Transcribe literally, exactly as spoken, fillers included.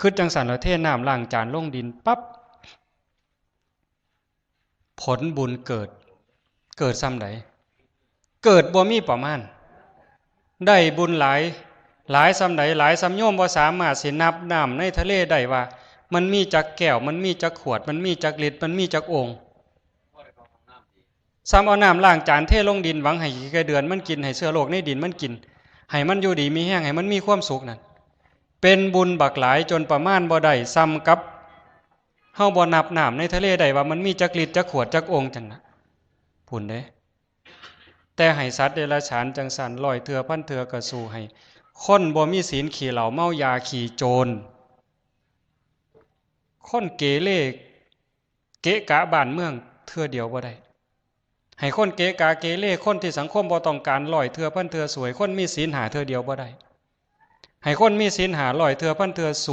คือจังซั่นแล้วเทน้ำล้างจานลงดินปั๊บ ผลบุญเกิด เกิดส่ำใด เกิดบ่มีประมาณ ได้บุญหลาย หลายส่ำใด หลายส่ำโยมบ่สามารถสินับน้ำในทะเลได้ว่า มันมีจักแก้ว มันมีจักขวด มันมีจักลิตร มันมีจักโอ่ง ส่ำเอาน้ำล้างจานเทลงดินหวังให้ขี้ไก่เดือนมันกิน ให้เชื้อโรคในดินมันกิน ให้มันอยู่ดีมีแฮง ให้มันมีความสุขนั่น เป็นบุญบักหลายจนประมาณบ่ได้ ส่ำกับเฮาบ่นับน้ำในทะเลได้ว่ามันมีจักลิตรจักขวดจักโอ่งจั่งนะ พุ้นเด้ แต่ให้สัตว์เดรัจฉานจั่งซั้น ร้อยเทื่อพันเทื่อก็สู้ให้ คนบ่มีศีลขี้เหล้าเมายาขี้โจร คนเกเรเกะกะบ้านเมืองเทื่อเดียวบ่ได้ ให้คนเกะกะเกเร คนที่สังคมบ่ต้องการ ร้อยเทื่อพันเทื่อสู้ให้คนมีศีลห้าเทื่อเดียวบ่ได้ ให้คนมีศีลห้าร้อยเทื่อพันเทื่อสู้